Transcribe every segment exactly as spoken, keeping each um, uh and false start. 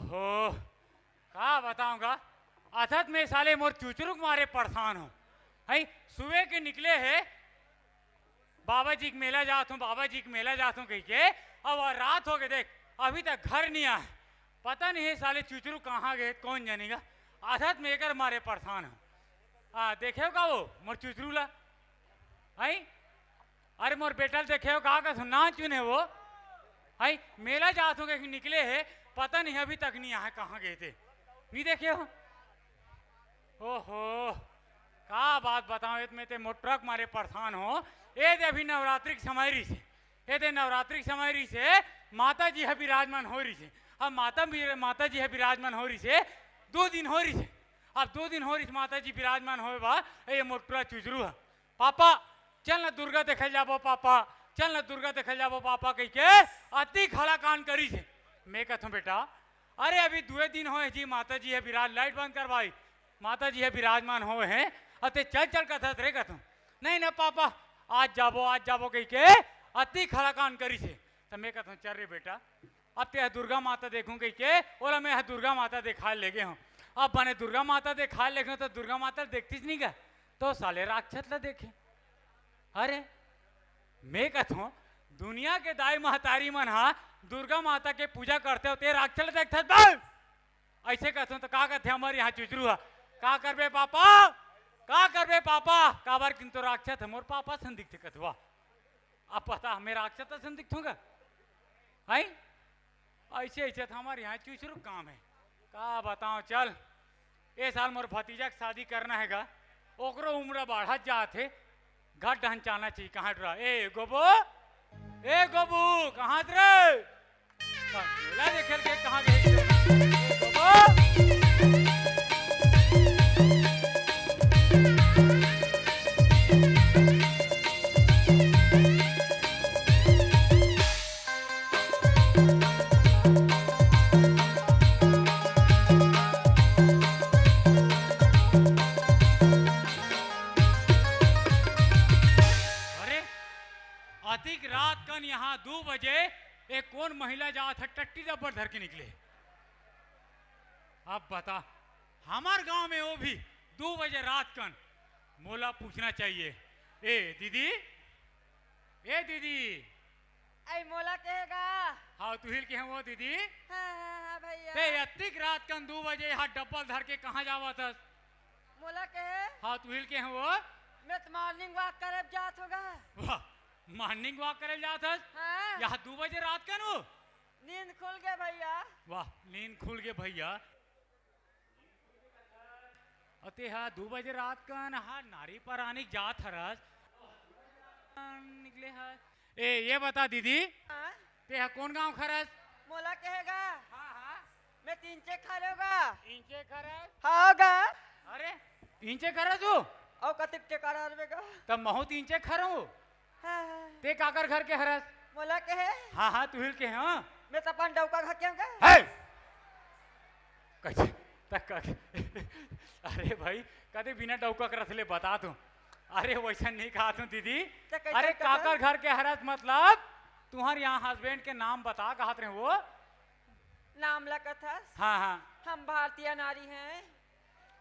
हो, का बताऊं गा, अथत में साले मोर चुचरू के मारे परेशान हो। हई, सुबह के निकले हे, बाबा जी के मेला जात हूँ, बाबा जी के मेला जात हूँ कह के, अब रात हो गए, देख, अभी तक घर नहीं आए। पता नहीं है साले चुचरू कहाँ गए, कौन जानेगा। अथत में एकर मारे परेशान हो। आ, देखे हो का वो मोर चुचरू ला? हई, अरे मोर बेटा ल देखे हो का, का सुना चुने वो? हई, मेला जात हो के निकले हे, पता नहीं अभी तक नहीं आए, कहाँ गए थे, नहीं देखे हो? ओहो, का बात बताओ, एत में ते मोटरक मारे परेशान हो। ए दे अभी नवरात्रि के समय रही से, ए दे नवरात्रि के समय रही से, माता जी ह विराजमान हो रही से। अब माता भी, माता जी ह विराजमान हो रही से, दो दिन हो रही से। अब दो दिन हो रही से माता जी विराजमान होए बा, ए मोटरा चुजरू ह। पापा, चल न दुर्गा देखे जाबो पापा, चल न दुर्गा देखे जाबो पापा कह के अति खड़ा कान करी से। मैं कहथों बेटा, अरे अभी दुए दिन होए जी, माता जी ह विराज, लाइट बंद कर भाई, माता जी ह विराजमान होए हैं, अते चल चल कथस रे कथों। नहीं ना पापा, आज जाबो, आज जाबो कह के अति खड़ा कान करी से। तो मैं कहथों चल रे बेटा, अब ते ह दुर्गा माता देखूं कह के ओला मैं ह दुर्गा माता देखा ले गे हूं। अब बने दुर्गा माता देखा ले गे हूं तो दुर्गा माता देखतीस नहीं का, तो साले राक्षस ला देखे। अरे मैं कहथों, दुनिया के दाई महतारी मन हा दुर्गा माता के पूजा करते हो, ते राक्षस ला देखथस बस। ऐसे कहथों तो का कहथे हमर यहाँ चुचरू हा, का करबे पापा, का करबे पापा, काबर किन तो राक्षस ह मोर पापा सन दिखथे कथवा। अब पता हमें राक्षस सन दिखथों का? हई, ऐसे ऐसे तो हमर यहाँ चुचरू काम है। का बताओ, चल ए साल मोर भतीजा के शादी करना है गा, ओकरो उम्र बढ़त जात हे। घर डहन चालना चाहिए। कहाँ रहा ए गोबू, ए गोबू, कहाँ रे? का मेला देखे के कहाँ गए? ए गोबू। अरे, अतिक रात कन यहाँ दू बजे एक कोन महिला जात हे, टट्टी डब्बा धर के निकले। अब बता, हमर गांव में वो भी दू बजे रात कन, मोला पूछना चाहिए। ए दीदी, ए दीदी। आई मोला कहेगा? हाँ, तुहिल के हूँ वो दीदी। हाँ, हाँ, हाँ, भैया। ते अतिक रात कन दू बजे यहाँ डब्बा धर के कहाँ जावत हस? मोला कहे? हाँ, तुहिल के हूँ वो। मैं तो morning walk करे जात होगा। वाह, morning walk करे जात हस? हाँ। यहाँ दू बजे रात कन वो? नींद खुल गए भैया। वाह, नींद खुल गए भैया। अते हा दू बजे रात कन हा नारी परानी जात हरस। निकले हस। ए, ये बता दीदी, हाँ? ते हा कौन गांव खरस? मोला कहेगा? हाँ, हाँ। मैं तीन चेक खा लेगा। तीन चेक खरस? हाँ होगा। अरे, तीन चेक खरस तू? और कतिक चेक आ रहा है? तब महू तीन चेक खरहूँ। हाँ, हाँ। ते काकर घर के हरस? मोला के है? हाँ, हाँ, तुहिल के, हाँ। मैं तो अपन डौका घर के हूँ का? है। कैसे? तक का? अरे भाई, कदे बिना डौका के रथ ले बता तू। अरे, वैसा नहीं कहा तू दीदी। तो कैसे अरे, कहा? काकर घर के हरस मतलब, तुम्हारे यहाँ husband के नाम बता, कहत रहे वो। नाम ला कथस? हाँ, हाँ। हम भारतीय नारी हैं,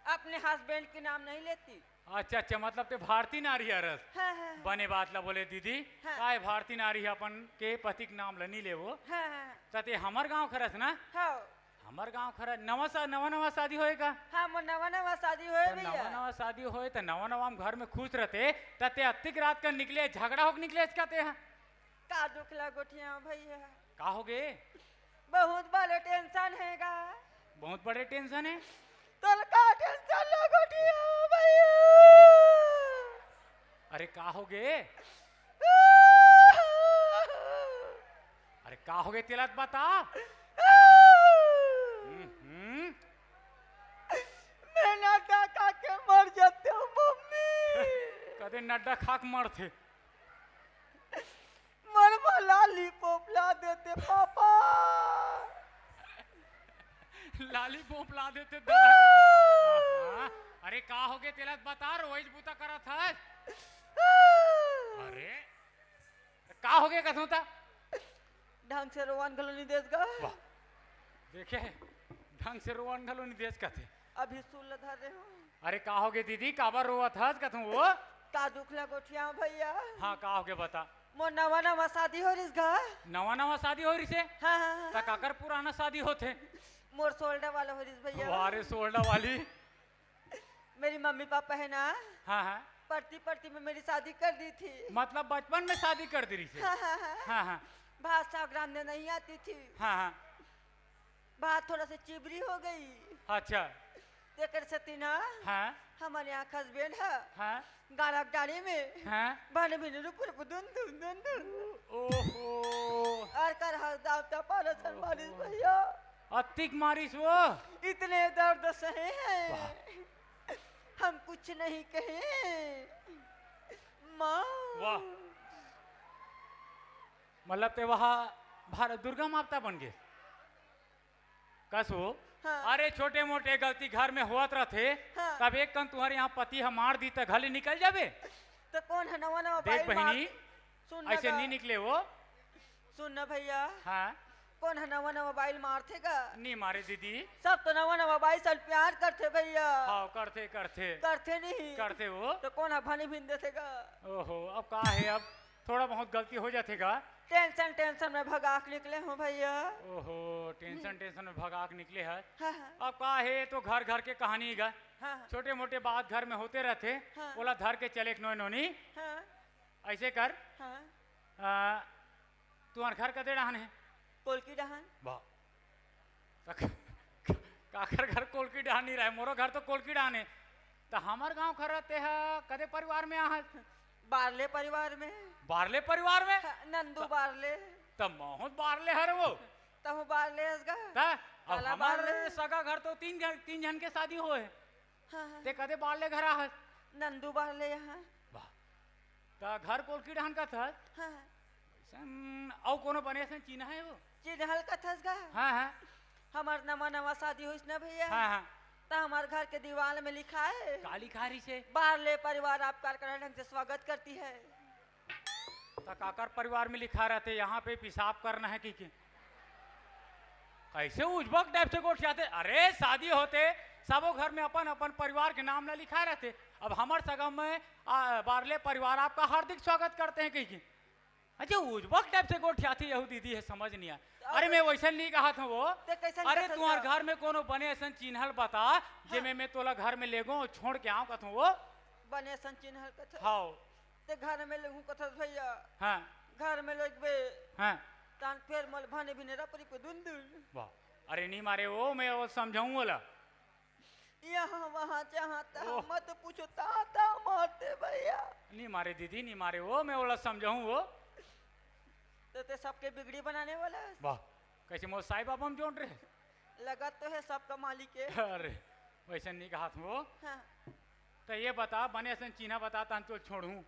अपने husband के नाम नहीं लेती। अच्छा, अच्छा, मतलब ते भारतीय नारी हरस। हाँ, हाँ, हाँ। बने बात ला बोले दीदी, हाँ। काय भारतीय नारी अपन के पति के नाम ला नहीं लेवो। हाँ, हाँ, हाँ। त ते हमर गांव खरस ना? हाँ। हमर गांव खरस, नवा सा-, नवा नवा शादी होए का? हाँ, मोर नवा नवा शादी होए त भैया। नवा नवा शादी होए त नवा नवा हम घर में खुश रहते, त ते अतिक रात का निकले, झगड़ा होके निकले इसका ते हा? का दुख ला गोठिया भैया? का हो गे? बहुत बड़े tension है गा। बहुत बड़े tension है? तोल का tension ला गोठिया भैया? अरे का हो गे? अरे का हो गे तेला त बता। हम्म, हम्म। मैं नड्डा खा के मर जाते हूँ मम्मी। कदे नड्डा खा के मरथे? मोर बर lollipop ला देते पापा। Lollipop ला देते दादा। हाँ, हाँ। अरे का हो गे तेला त बता, रोज बूता करत हस। अरे का हो गे कथों त? ढंग से रोवन घलो नहीं देत गा। वाह। देखे, ढंग से रोवन घलो नहीं देस कथे। अभी सुन ल धर रहे हो। अरे का होगे दीदी, काबर रोवत हस कथूं वो? का दुख ला गोठिया भैया। हाँ, का होगे बता। मोर नवा नवा शादी हो रिस गा। नवा नवा शादी हो रिस हे? हाँ, हाँ, हाँ, त हाँ। काकर पुराना शादी होथे? मोर सोल्डा वाला हो रिस भैया। वाह रे सोल्डा वाली। मेरी मम्मी पापा है ना, हाँ, हाँ। पढ़ती पढ़ती में मेरी शादी कर दी थी। मतलब बचपन में शादी कर दी रिस हे? हाँ, हाँ, हाँ। हाँ, हाँ। भात साग रांधने नहीं आती थी। हाँ, हाँ। भात थोड़ा सा चिबरी हो गई। अच्छा। तेकर सेती ना, हाँ। हमारे यहाँ हस्बैंड है। हाँ। गाड़ा डाली में। हाँ। भाने भी रुक रुक दुन दुन दुन दुन। ओहो। और कर हर दाव ता पारस हर मारिस भैया। अतिक मारिस वो। इतने दर्द सहे हैं। वाह। हम कुछ नहीं कहे। माँ। वाह। मतलब ते वहा भारत दुर्गा माता बन गे। कस वो? हाँ। अरे छोटे मोटे गलती घर में होवत रथे, हाँ। तब एक कन तुम्हारे यहाँ पति ह मार दी त घले निकल जाबे। त कोन ह नवा नवा देख बाइल मार बहिनी, सुन ना ऐसे गा। नहीं निकले वो। सुन ना भैया। हाँ। कोन ह नवा नवा बाइल मारथे गा? नहीं मारे दीदी। सब तो नवा नवा बाइल सन प्यार करथे भैया। हाँ, करथे, करथे। करथे नहीं। करथे वो। त कोन ह भने भिन देथे गा? ओहो, अब का हे, अब थोड़ा बहुत गलती हो जाथे गा। टेंशन, टेंशन में भगा के निकले हूँ भैया। ओहो, टेंशन, टेंशन में भगा के निकले हे। हाँ, हाँ। अब का हे, तो घर घर के कहानी गा। हाँ, हाँ। छोटे मोटे बात घर में होते रथे, हाँ। ओला धर के चले के नोय नोनी। हाँ। ऐसे कर। हाँ। आ, तुम्हार घर कते डहान हे? कोलकी डहान। वाह। त क-, क-, काकर घर कोलकी डहान नहीं रहे, मोरो घर तो कोलकी डहान हे। त हमर गांव खरा तेहा कते परिवार में आहस? बारले परिवार में। बारले परिवार में? हाँ, नंदू त-, बारले। त महूं बारले हरंव। तहूं बारले हस गा? त अब काला हमर बारले? सगा घर तो तीन घर, तीन झन के शादी होय हे। हाँ, हाँ। ते कते बारले घर आहस? नंदू बारले यहाँ। वाह। त घर कोलकी डहान कथस? हाँ, हाँ। अइसन अउ कोनो बने अइसन चिन्हा हे वो? चिन्हल कथस गा? हाँ, हाँ। हमर नवा नवा शादी होइस ना भैया। हाँ, हाँ। त हमर घर के दीवाल में लिखा हे। का लिखा रिस हे? बारले परिवार आपका कड़ा ढंग से स्वागत करती है। त काकर परिवार में लिखा रथे, यहाँ पे पेशाब करना है कि, कि? कैसे उजबक टाइप से गोठियाथे? अरे शादी होथे, सबो घर में अपन अपन परिवार के नाम ला लिखा रथे। अब हमर सगा में, आ, बारले परिवार आपका हार्दिक स्वागत करते हैं कहिके। अच्छा, उजबक टाइप से गोठियाथे यहू दीदी हे, समझ नहीं आय। अरे मैं वैसन नहीं कहत हूँ वो। ते कैसन अरे कहत हस तुम्हार गा? घर में कोनो बने अइसन चिन्हल बता, हाँ। जेमे मैं तोला घर में लेगों छोड़ के आऊँ कहत हूँ वो। बने अइसन चिन्हल कथस? हाँ। ते घर में लेगों कथस भैया। हाँ। घर में लेगबे। हाँ। तान फेर मोल भने भिने रपरी को दुन दुन। वाह। अरे नहीं मारे वो, मैं वो समझाऊँ वाला। यहाँ वहाँ जहाँ तहाँ ओह। मत पूछो, तहाँ तहाँ मारते भैया। नहीं मारे दीदी, नहीं मारे वो, मैं ओला समझाऊँ वो। तो ते सबके बिगड़ी बनाने वाला है। वाह, कैसे मोर साईं बाबा में जोड़ रहे? लगत तो है सबका मालिक है। अरे, वैसे नहीं कहा था वो। हाँ। तो ये बता, बने असन चिन्हा बता, तहन तो छोड़ूं।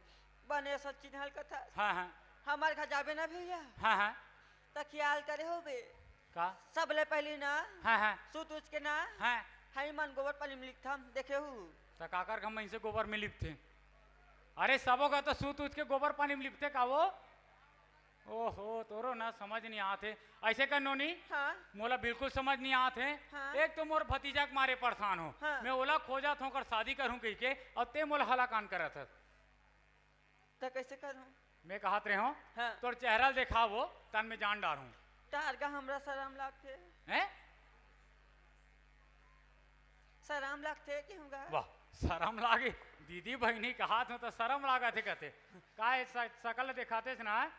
बने असन चिन्हा कथा। हाँ, हाँ। हमारे घर जाबे ना भैया। हाँ, हाँ। त ख्याल करे होबे। का? सबले पहली ना, हाँ, हाँ। सूत उठ के ना, हाँ। हई मन गोबर पानी में लिपथन, देखे हू। त काकर घर में इसे गोबर में लिपथे? अरे, सबो का तो सूत उठ के गोबर पानी में लिपथे का वो? ओहो, तोरो ना समझ नहीं आत हे। ऐसे कर नोनी, हाँ। मोला बिल्कुल समझ नहीं आत हे। हाँ। एक तो मोर भतीजा के मारे परेशान हो, हाँ। मैं ओला खोजत हूँ, ओकर शादी करूँ कहिके, और ते मोला हलाकान करत हस। त कैसे करूं? मैं कहत रहे हूं, हाँ। तोर चेहरा ल देखाबो, तन में जान डारहूं। तार गा हमरा शरम लागथे। हैं? शरम लागथे कि हूं गा? वाह, शरम लागे। दीदी बहिनी कहत हूं त शरम लागत हे कहथे। का ए स-, सकल देखातेस ना,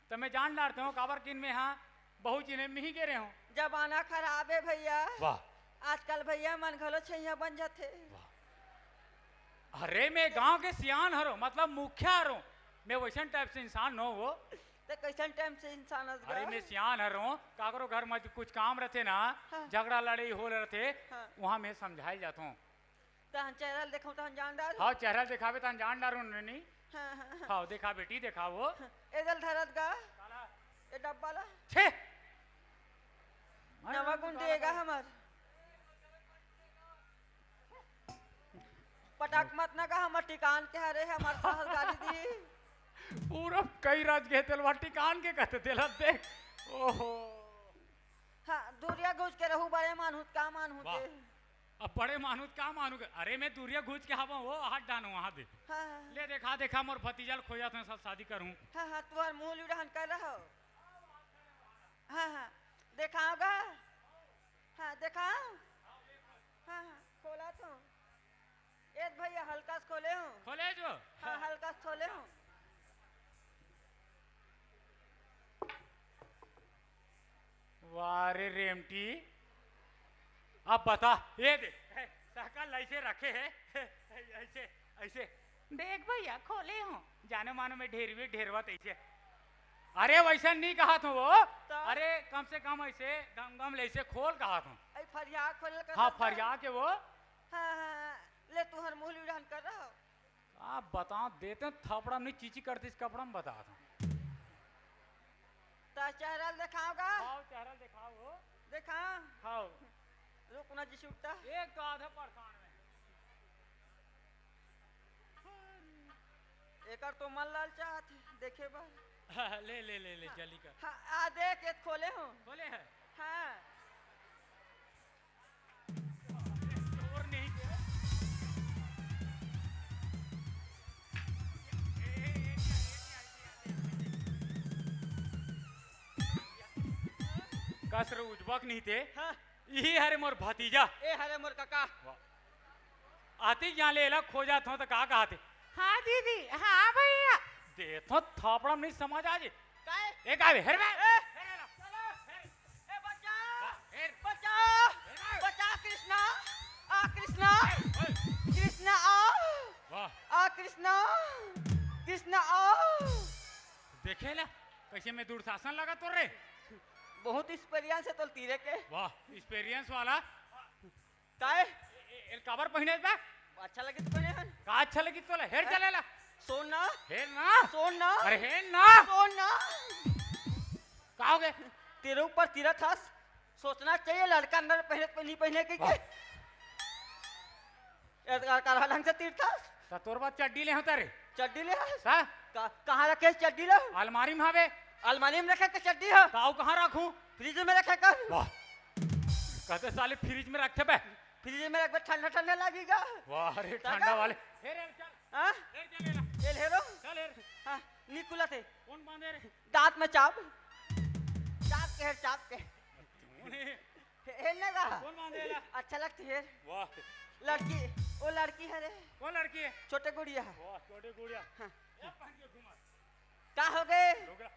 त मैं जान डारते हूं, काबर किन में हाँ, बहुत चिन्हे मिही गे रहे हो। जमाना खराब हे भैया। वाह। आजकल भैया मन घलो छैया बन जाथे। वाह। अरे, मैं गांव के सियान हरो, मतलब मुखिया हरो। मैं वैसन टाइप से इंसान नो हो। ते कैसन टाइप से इंसान हस अरे, गा? मैं सियान हरो, काकरो घर में कुछ काम रहते ना, हाँ। झगड़ा लड़ाई हो रहते, हाँ। वहां मैं समझाए जाता हूँ। तहन चेहरा ल देखो, तहन जान डार। हाँ, चेहरा ल देखाबे, तहन जान डारो ननी। हाँ, हाँ, हाँ। हाँ, देखा बेटी, देखा वो। एदल धरत गा। काला? ए डब्बा ला। छे। नवा गुंडी एगा हमर। पटाक मत ना का, हमर टिकान के हरे, हमर साहस गाली दी। पूरा कई राज गए तेलवा टिकान के कहते तेला देख। ओहो। हाँ, दूरिया घुस के रहू, बड़े मानहूँ त का मानहूँ वाह। ते। अब बड़े मानहूँ त का मानहूँ के? अरे, मैं दूरिया घुस के हवं, वो हाथ डानो वहाँ दे। हाँ, हाँ। ले देखा, देखा, मोर भतीजा ल खोजत हंव, सब शादी करहूँ। हाँ, हाँ, तुहर मुँह लुड़हन कर रहो। हाँ, हाँ, देखाव गा। हाँ, देखाव। हाँ, हाँ, खोला तो। ए भैया, हल्का से खोले हूँ। खोले जो? हाँ, हल्का से खोले हूँ। वाह रे रेमटी, अब बता, ये दे, ए, सकल ऐसे रखे है, ऐसे, ऐसे। देख भैया, खोले हूँ, जाने मानो मैं ढेरवी ढेरवा तैसे। अरे वैसा नहीं कहा था वो, तो? अरे कम से कम ऐसे गम गम ले ऐसे खोल कहा था। ऐ फरिया खोल कर हाँ, तो? फरिया के वो। हाँ, हाँ, हाँ, ले तुहर मुँह लुढ़ान कर रहो। आप बताओ, देते थपड़ा नहीं, चीची करती इस कपड़ा में बता था। तो चेहरा दिखाओगा? आओ, चेहरा दिखाओ। देखा? हाँ। रुक ना जी, छूटता। एक तो आधा परेशान में। एकर तो मन ललचात हे, देखे बर। हाँ, ले, ले, ले, ले, हाँ। जल्दी कर। हाँ, आ देख, ये खोले हो। खोले है? हाँ। और नहीं दे। कस रे उजबक नहीं थे। हाँ। इही हरे मोर भतीजा। ए हरे मोर कका। वाह। आती यहाँ ले एला खोजत हो तो का कहते? हाँ दीदी, हाँ भैया। देखो थापड़ा में नहीं समझ आ जी। काय? ए काय हेर बे। ए, हेर बे। चलो। हेर। ए बचा। वाह, हेर। बचा। हेर बे। बचा कृष्णा। आ कृष्णा। हेर। कृष्णा आ। वाह। आ कृष्णा। कृष्णा आ। देखे ला, कैसे मैं दुर्शासन लगा तो रे। बहुत experience है तोल तीरे के। वाह, experience वाला। काय? ए, ए, एल काबर पहिने बे? अच्छा लगी तो पहिने हन। का अच्छा लगी तोला? हेर हैं? चलेला। सोन ना। हेर ना। सोन ना। अरे हेर ना। सोन ना। का हो गए? तेरे ऊपर तीरथ हस। सोचना चाहिए लड़का अंदर पहने, नहीं पहने के, वाह। के? ए, का, का ढंग से तीरथ हस? त तोर बात चड्डी ले होता रे। चड्डी ले हस? हाँ। का, कहाँ रखे हस चड्डी ले? अलमारी में हवे। अलमारी में रखे के चड्डी है? ताऊ कहाँ रखूं? फ्रिज में रखे कर। वाह। कहते साले फ्रिज में रखे बे। फ्रिज में रखबे, ठंडा ठंडा लगेगा। वाह रे, दादा। ठंडा वाले। हे रे, चल। हाँ? हे चल, हे ला। चल, हेरो। चल, हे रे। हाँ, निकुला थे। कौन बांधे रे? दांत में चाप। चाप के हेर, चाप के। कौन है? हे, हेर ने का? कौन बांधे ला? अच्छा लगती हेर। वाह। लड़की, वो लड़की है रे। कौन लड़की है? छोटे गुड़िया। वाह, छोटे गुड़िया। हाँ। ये पहन के घूमा। का हो गए? लुगरा।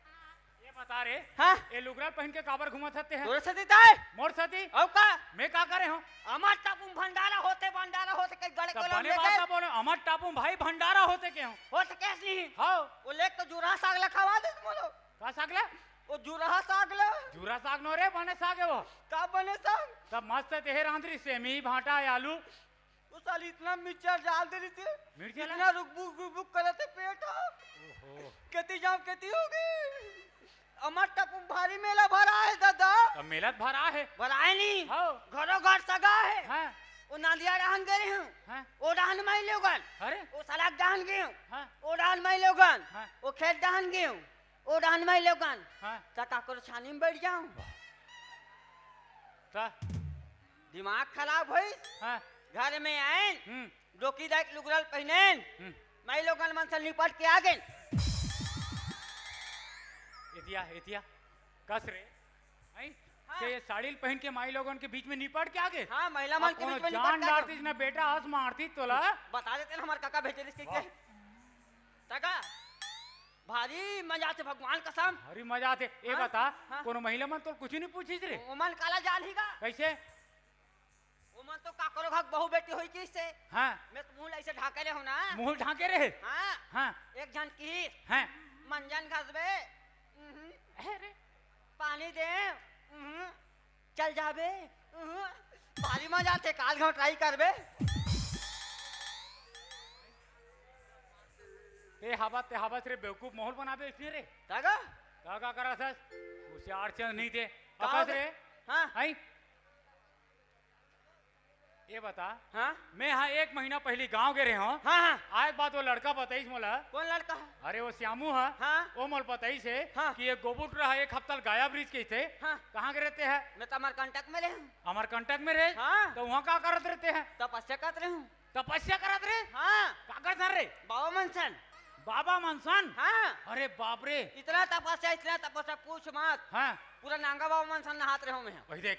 ये बता रे। हाँ? ये लुगरा पहन के काबर घूमत हते हैं? तोरे सती ताय? मोर सती? अउ का? मैं का करे हूँ? अमर टापू में भंडारा होते, भंडारा होते, कई गड़े तब कोलम बने लेके। बात ना बोले, अमर टापू में भाई भंडारा होते के हूँ? होते कैसे नहीं? हाँ। वो लेके तो जुरहा साग ला खवा दे तुम लोग। का साग ला? वो जुरहा साग ला। जुरहा साग नो रे, बने साग है वो। का बने साग? तब मस्त है तेहे रांधरी, सेमी, भाटा, आलू। वो साली इतना मिर्चा डाल दे रही थी, मिर्चा ला? इतना रुक बुक, रुक बुक करत हे पेट ह। ओहो। केती जाम केती हो गई। अमर टापू भारी मेला भरा है दादा। अब मेला त भरा है। भरा है नहीं। हाँ। घरों घर सगा है। हाँ। वो नांदिया डहान गए रहे हूँ। हाँ। वो डहान माई लोगन। अरे। वो सड़क डहान गए हूँ। हाँ। वो डहान माई लोगन। हाँ। वो खेत डहान गए हूँ। ओ डहन माई लोगन, हाँ। त काकरो छानी में बैठ जाऊं? वाह। त? दिमाग खराब होइस। हाँ। घर में आएन, हम्म। डोकी दाई के लुगरा ल पहिनेन, हम्म। माई लोगन मन से निपट के आ गेन। एतिया, एतिया, कस रे? हैं? हाँ। ते ये साड़ी ल पहिन के माई लोगन के बीच में निपट के आ गे? हाँ, महिला मन के बीच में निपट के आ गे। जान डारतीस ना बेटा, हंस मारतीस तोला। बता देते ना, हमार काका भेजे रिहिस कहिके। वाह। तका, भारी मजा आथे भगवान कसम। भारी मजा आथे। ए हाँ? बता, हाँ। कोनो महिला मन तोर कुछ नहीं पूछिस रे? ओमन काला जान ही गा। कैसे? ओमन तो काकरो घर बहू बेटी होई किस से। हाँ। मैं तो मुंह ऐसे ढाके रहे हूँ ना। मुंह ढाके रहे? हाँ। हाँ। एक झन की। हाँ। मंजन घसबे। उहुं। अरे। पानी दे। उहुं। चल जाबे। उहुं, भारी मजा आथे, काल घाव try करबे। ते हबस, ते हबस रे बेवकूफ, माहौल बनाबे इसने रे। का गा? का, का करत हस? होशियार चंद नहीं थे। का अकस बे? रे। हाँ। हैं? ये बता, हाँ? मैं हा एक महीना पहिली गांव गे रहे हंव। हाँ, हाँ। आए के बाद वो लड़का बताइस मोला। कौन लड़का है? अरे वो श्यामू हा। हाँ। वो मोला बताइस हे हाँ। कि ये गोबू टूरा हा एक हफ्ता ले गायब रहिस कहिथे। हाँ। कहाँ गे रहिथे? मैं तो अमरकंटक में रहे हंव। अमरकंटक में रहे? हाँ। तो वहाँ का करत रहिथे? तपस्या करत रहे हंव। तपस्या करत रहे? हाँ। का करत रहे? बाबा मनसन। बाबा मनसन? हाँ। अरे बाप रे। इतना तपस्या, इतना तपस्या, पूछ मत। हाँ। पूरा नांगा बाबा मनसन नहात रहे हंव मैं। वही देख,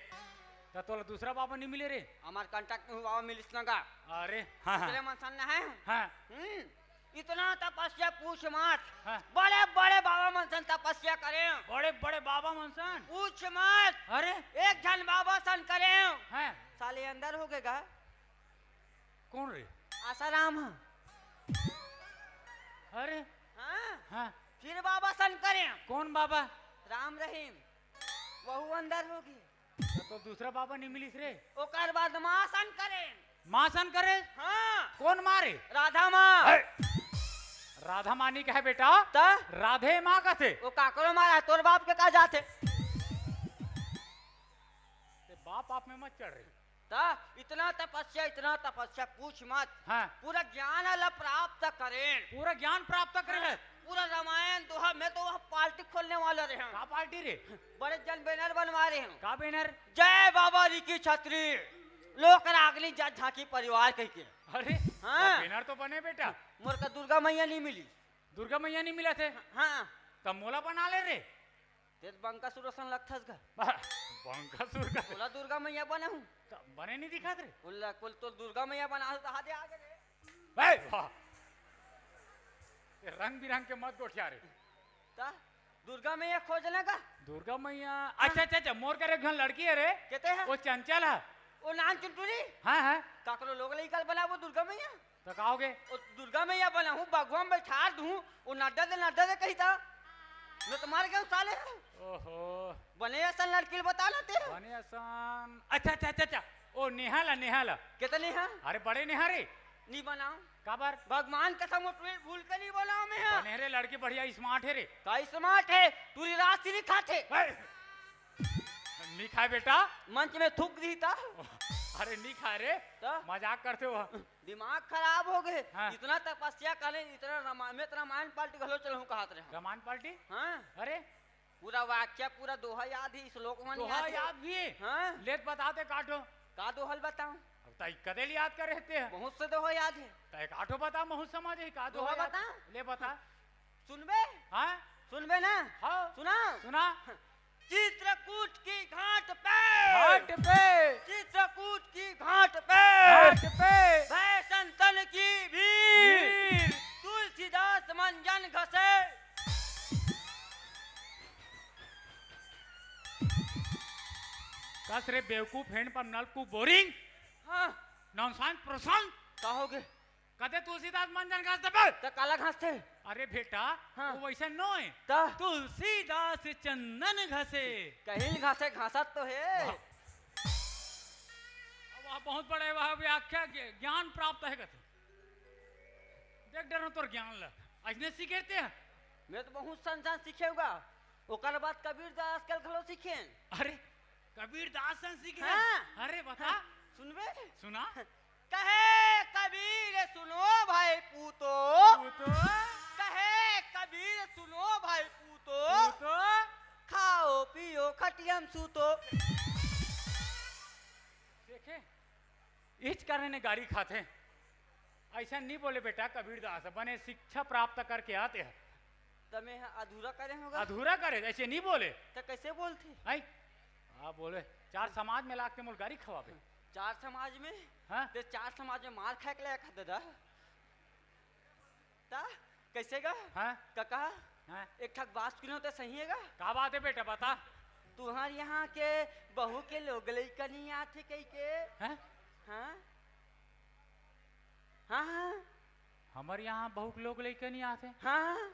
त तोला दूसरा बाबा नहीं मिले रे? अमरकंटक में बाबा मिलिस ना गा। अरे, हाँ, हाँ। दूसरे मनसन नहाए हंव। हाँ। हम्म, इतना तपस्या पूछ मत। हाँ। बड़े बड़े बाबा मनसन तपस्या करे। बड़े बड़े बाबा मनसन? पूछ मत। अरे। एक झन बाबा सन करे। हाँ। साले अंदर हो गे गा। कौन रे? आसाराम हा। अरे। हाँ। हाँ। फिर बाबा सन करे। कौन बाबा? राम रहीम। वहू अंदर हो गे। त तो दूसरा बाबा नहीं मिलिस रे। ओकर बाद माँ सन करे। माँ सन करे? हाँ। कौन माँ रे? राधा माँ। हे! राधा माँ नहीं कहे बेटा। त? राधे माँ कथे। वो काकरो माँ हे, तोर बाप के का जाथे? ते बाप आप में मत चढ़ रे। त इतना तपस्या, इतना तपस्या, पूछ मत। हाँ। पूरा ज्ञान ला प्राप्त करेन। पूरा ज्ञान प्राप्त करे हाँ। है। पूरा रामायण दोहा, मैं तो वहाँ पार्टी खोलने वाला रहे हंव। का पार्टी रे? बड़े जन बैनर बनवा रहे हंव। का बैनर? जय बाबा रिकी छतरी, लोक रागनी जट झांकी परिवार कहिके। अरे, हाँ। बैनर तो बने बेटा। मोर का दुर्गा मैया नहीं मिली। दुर्गा मैया नहीं मिलथे? हाँ। त मोला बना ले रे। ते बंकासुर असन लगथस गा। बा-, बंकासुर का? ओला दुर्गा मैया बनाहूँ। त बने नहीं दिखत रे। ओला कुल तो दुर्गा मैया बनाहूँ त हादे आगे रे। ए, वाह। ये रंग बिरंग के मत गोठिया रे। त दुर्गा मैया खोज ना गा। दुर्गा मैया, अच्छा, अच्छा, अच्छा, मोर कर एक झन लड़की हे रे। केते हे? वो चंचल हे। वो नान चुनटुरी? हाँ, हाँ। काकरो लोग लइका ल बनाबो दुर्गा मैया। त का होगे? ओ दुर्गा मैया बनाहूँ, बघवा में बैठार दूँ, ओ नड्डा दे, नड्डा दे कही त। मैं तो मर गेंव साले। ओहो। बने असन लड़की ल बता ना ते। बने असन। अच्छा, अच्छा, अच्छा, अच्छा। ओ नेहा ला, नेहा ला। केते नेहा? अरे बड़े नेहा रे। नी बनाओ। काबर? भगवान कसम, वो ट्वीट भूल के नी बनाओ मैं हा। बने रे लड़की बढ़िया smart हे रे। का smart हे? टूरी रात से नी खाथे। ए! नी खाए बेटा। मंच में थूक दी त। अरे नी खाए रे। त? मजाक करथे वो। दिमाग खराब हो गे। हाँ। इतना तपस्या करे, इतना रामा-, मैं तो रामायण पार्टी घलो चलहूँ कहत रहे हंव। रामायण पार्टी? हाँ। अरे। पूरा वाक्य, पूरा दोहा याद हे, श्लोक मन दोहा याद हे। याद भी? हाँ। ले त बता ते का ठो। का दोहा ल बताओं? अब तैं कते ले याद करे हस ते? बहुत से दोहा याद हे। तैं का ठो बता, महूँ समझ ही का दोहा दोहा याद। बता? ले बता। सुनबे? हाँ? सुनबे ना? हाँ। सुना? सुना। चित्रकूट की घाट पे। घाट पे। चित्रकूट की घाट पे। घाट पे। भय संतन की भीड़। भीड़। तुलसीदास मंजन घसे। कस रे बेवकूफ, हैंडपंप, नलकूप, बोरिंग। हाँ। Nonsense, प्रशांत। का होगे? कते तुलसीदास मंजन घास देबे? त काला घासथे? अरे बेटा, हाँ। वो वैसा नोहे। त? तुलसीदास चंदन घसे। कहीं घासे, घासत तो हे। वाह। वाह, बहुत बड़े, वाह, व्याख्या, ज्ञ-, ज्ञान प्राप्त हे कथे। देख डर तोर ज्ञान ला। अइसने सीखे ते? मैं तो बहुत संसान सीखेगा। ओकर बाद कबीर दास कल घलो सीखेन। अरे, कबीर दास सन सीखे? हाँ। अरे, बता। हाँ, सुनबे? सुना। कहे कबीर सुनो भाई पूतो। पूतो। कहे कबीर सुनो भाई पूतो। पूतो। खाओ पियो खटिया म सूतो। देखे, इच कारण ने गारी खाथे। अइसन नी बोले बेटा, कबीर दास बने शिक्षा प्राप्त करके आते हैं। त मैं ह अधूरा करे होगा। अधूरा करे, अइसे नी बोले। त कइसे बोलथे? आई? हाँ, बोले, चार समाज में लाग के मोला गारी खवाबे। चार समाज में? हाँ? ते चार समाज में मार खाए के लायक हे दादा। त कइसे गा? हाँ? कका? हाँ? एक ठक बात सुनो त सही हे गा? का बात हे बेटा, बता। तुंहर यहाँ के बहू के लोग लइका नी आथे कहिके? हाँ? हाँ? हाँ, हाँ। हमर यहाँ बहू के लोग लइका नी आथे? हाँ।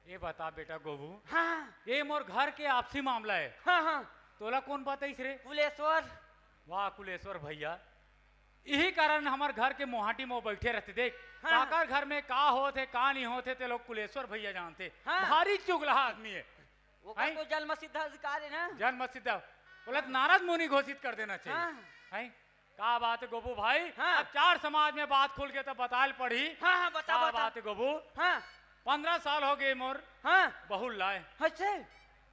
ये बता बेटा गोबू। हाँ। ये मोर घर के आपसी मामला हे। हाँ, हाँ। तोला कोन बताइस रे? कुलेश्वर। वाह कुलेश्वर भैया, इही कारण हमर घर के मोहाटी में वो बैठे रहिथे। देख, हाँ। काकर घर में का होत हे, का नहीं होत हे, ते लोग कुलेश्वर भैया जानथे। हाँ। भारी चुगलहा आदमी हे। ओकर हैं? तो जन्म सिद्ध अधिकार हे ना। जन्म सिद्ध। बोला त नारद मुनि घोषित कर देना चाहिए। हाँ। हैं? का बात हे गोबू भाई? हाँ। अब चार समाज में बात खुल के तो बताए ल पड़ही। हाँ, हाँ, बता, का बता। बात हे गोबू? हाँ। पंद्रह साल हो गए मोर हाँ। बहू ल लाए। अच्छा।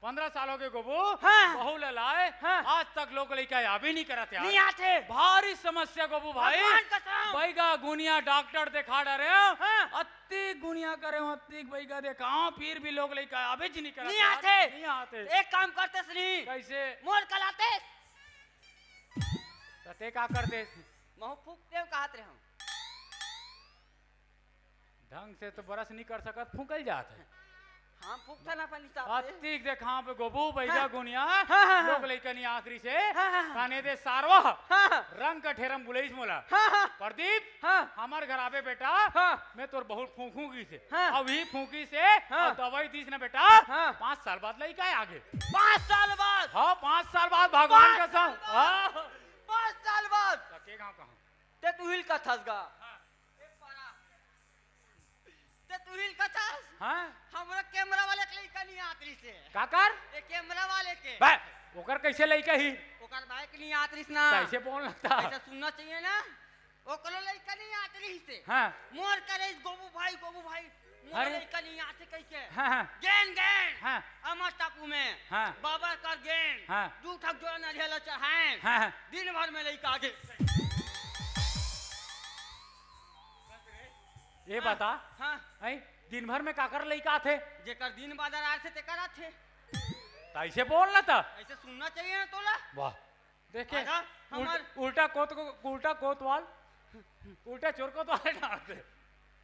पंद्रह साल हो गए गोबू, हाँ। बहू ल लाए, हाँ। आज तक लोग लइका आबे नहीं करत यार। नहीं आथे। भारी समस्या गोबू भाई। भगवान कसम। बैगा गुनिया डॉक्टर देखा डरे। हाँ। अत्ती गुनिया करे, अत्ती बैगा देखा, फिर भी लोग लइका आबे जी नहीं करत नहीं यार। आथे। नहीं आथे। एक काम करते सनी। कैसे? मोर कलाते। त ते का करते? महू फूक देव कहत रहे हम। ढंग से तो brush नहीं कर सकत, फूकल जात हे। हम फूकथन अपन हिसाब से। अत्तीक देखा पे गोबू, बैगा हाँ। गुनिया, हाँ, हाँ, हाँ। लोग लइका नहीं आखिरी से, हाँ, हाँ, हाँ। काने दे सारवा, हाँ, हाँ। रंग का ठेरम बुलइस मोला। हाँ, हाँ। प्रदीप, हाँ। हमर घर आबे बेटा, हाँ। मैं तोर बहू ल फूकूंगी से। हाँ। अब ही फूकी से, हाँ। अब दवाई दीस ना बेटा, हाँ। पाँच साल बाद लइका आगे। पाँच साल बाद? हाँ, पाँच साल बाद भगवान पाँच कसम। साल बाद? हाँ। पाँच साल बाद? त के गाँव कहूँ? ते तुहिल कथस गा। हाँ। ए पारा। ते तुहिल कथस? हाँ। हमरा कैमरा वाले के लइका नहीं आत रहिस हे। काकर? ए कैमरा वाले के। बे, ओकर कैसे लइका ही? ओकर बाइक नहीं आत रहिस ना। कैसे बोल लगता? ऐसा सुनना चाहिए ना। ओकरो लइका नहीं आत रहिस हे। हाँ। मोर करे इस गोबू भाई, गोबू भाई। मोर अरे। लइका नहीं आते कह के। हाँ, हाँ। गेन, गेन। हाँ। अमर टापू में। हाँ। बाबा कर गेन। हाँ। दू ठक जोड़ा नरियल चढ़ाएन। हाँ, हाँ। दिन भर में लइका आगे। ये हाँ, बता, हाँ। हैं, दिन भर में काकर लइका आथे? जेकर दिन बादर आथे, तेकर आथे। त ऐसे बोल ना त। ऐसे सुनना चाहिए ना तोला। वाह, देखे, आधा उल्ट-, हमर उल्टा कोत को, उल्टा कोतवाल, उल्टा चोर कोतवाल डालते।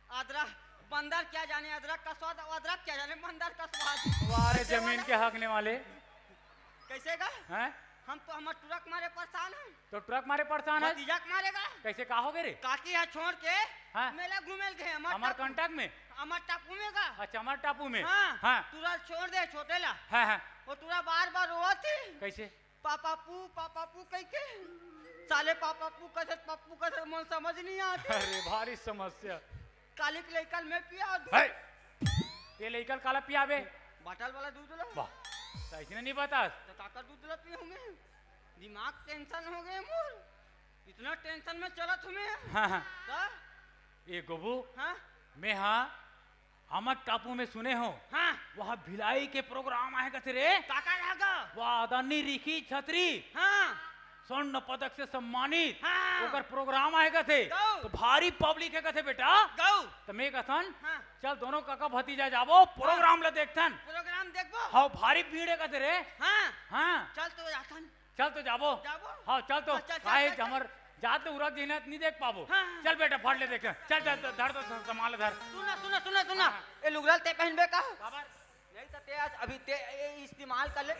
आदरा बंदर क्या जाने अदरक का स्वाद, और अदरक क्या जाने बंदर का स्वाद। वाह रे, जमीन के हकने वाले। कैसे गा? हैं? हम तो हमर ट्रक मारे परेशान हैं। तो ट्रक मारे परेशान है? भतीजा के मारे गा। कैसे, का हो गए रे? काकी ह छोड़ के हाँ। मेला घूमे ल गए, अमर हमर टापू। Contact में? अमर टापू में गा। अच्छा, अमर टापू में। हाँ। हाँ। टूरा छोड़ दे छोटे ला। हाँ, हाँ। वो टूरा बार बार रोवत ही। कैसे? पापा पू, पापा पू कह के। साले पापा पू कथे, पप्पू कथे, मन समझ नहीं आते। अरे, भारी समस्या। काली के लइका ल मैं पिया दूँ। है। ते लइका ल काला पियाबे? बाटल वाला दूध ला। वाह, त अइसने नहीं बतास। त काकर दूध ला पिया हूँ मैं? दिमाग tension हो गए मोर। इतना tension में चलत हूँ मैं। हाँ, हाँ। त? ए गोबू, हाँ? मैं हाँ, अमर टापू में सुने हो। हाँ। वहाँ भिलाई के program आहे कथे रे। काकर हे गा? वहाँ आदरणीय रिखी छतरी। हाँ। स्वर्ण पदक से सम्मानित हाँ। ओकर program आहे कथे। गौ। तो भारी public हे कथे बेटा। गौ। तो मैं कथन, हाँ। चल दोनों काका भतीजा जाबो, program ला देखथन। Program देखबो। हाँ, भारी भीड़ हे कथे रे। हाँ। हाँ। चल तो जाथन। चल तो जाबो। जाबो। हाँ, चल तो। हाँ, चल, चल, काहे चल, चल। हमर जात ले उरक जइना नहीं देख पाबो। हाँ, हाँ। चल बेटा, फट ले देख। चल, चल, धर तो, संभाल, धर। सुना, सुना, सुना, सुना। हाँ। ए लुगरा ल ते पहनबे का? काबर? नहीं तो ते आज अभी ते ए इस्तेमाल कर ले।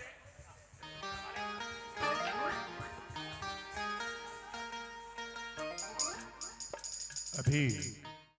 अभी